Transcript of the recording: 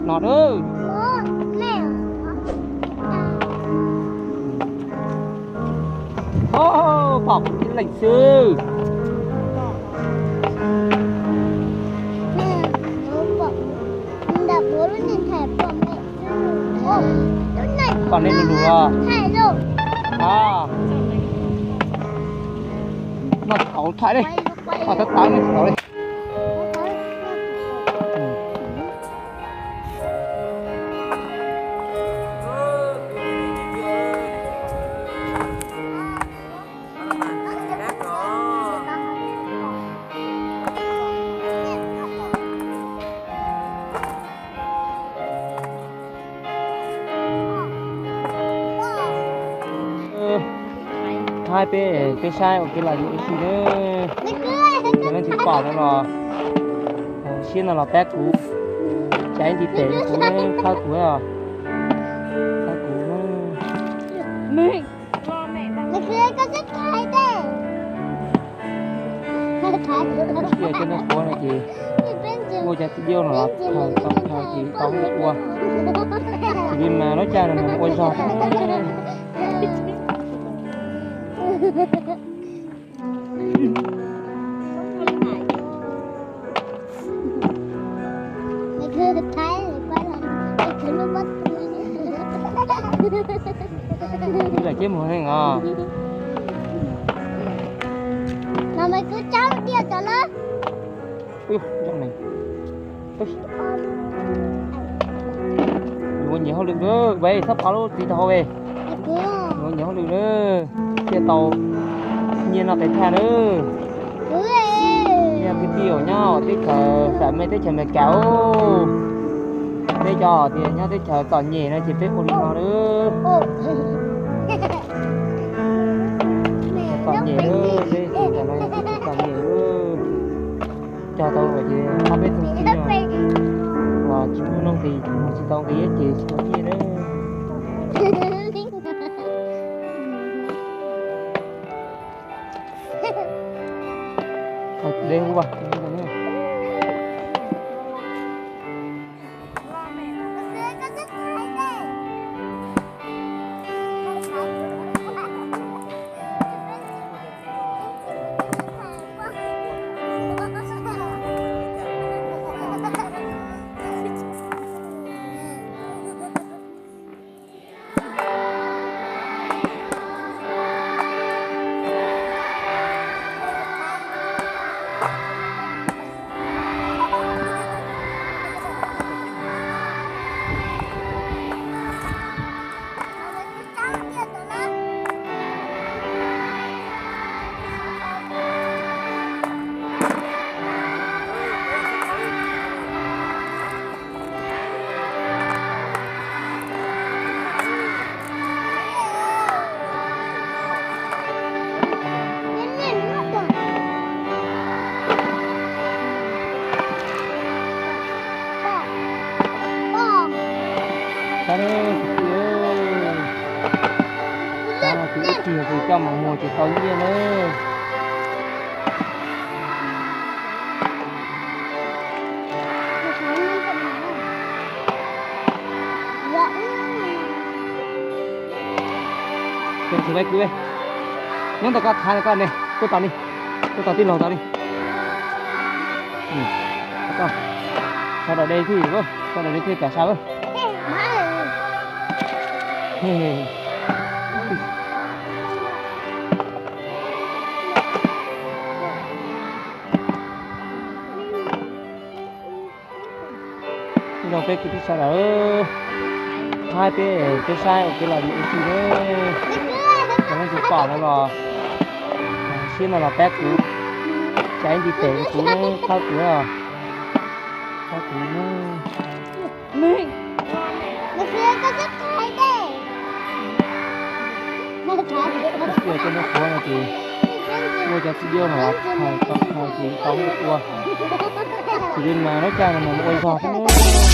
No dab. Pom kuv tib leeg xwb. Pom nej lus lus os. Noj tsis tau thaij li. Pom tab tau noj tsis tau li. Thaij peb, peb saib ua kev lom zem ib si nawb. Yog leej twg pom no los, siab no los pab kuv, tsa ib ntiv tes rau kuv, txhawb kuv, txhawb kuv. Ib txhia cov neeg quav no ces muaj cov txiv diab no los thawm tau thawm ces tau ua. Tsis li mas lub caij no mas ua zog thiab. Ib lawm ceb mus heev os. Ua nyiam hauj lwm, ua nyiam hauj lwm, ua nyiam hauj lwm na, thiaj tau nyiaj noj tes thaj na. Yog kwv tij uas nyob teb chaws xam mej teb chaws Amelikas, peb cov tias nyob teb chaws txom nyem no ces peb ua li no na. Txom nyem, peb txom nyem, cog tau ces pab peb txog txij no, tsis muaj nuj nqis, tsis tau nqis ces tsis tau nyiaj na. Ib txhia tus coj mus muag ces tau nyiaj na. Nyob ntawm koj thav koj ne, tuaj tos li, tuaj tos tij laug tos li. Sau daim de thiaj, sau daim de thiaj kam sau. Nyob zoo peb kwv tij sawv daws, thaij peb, peb saib ua kev lom zem ib si na. Cov neeg tsis pom no los, siab no los pab kuv, tsa ib ntiv tes rau kuv, txhawb kuv, txhawb kuv. Ib txhia cov neeg quav no ces muaj cov txiv diab no los thawm tau thawm ces tau ua. Tsis li mas lub caij no mas ua zog thiab.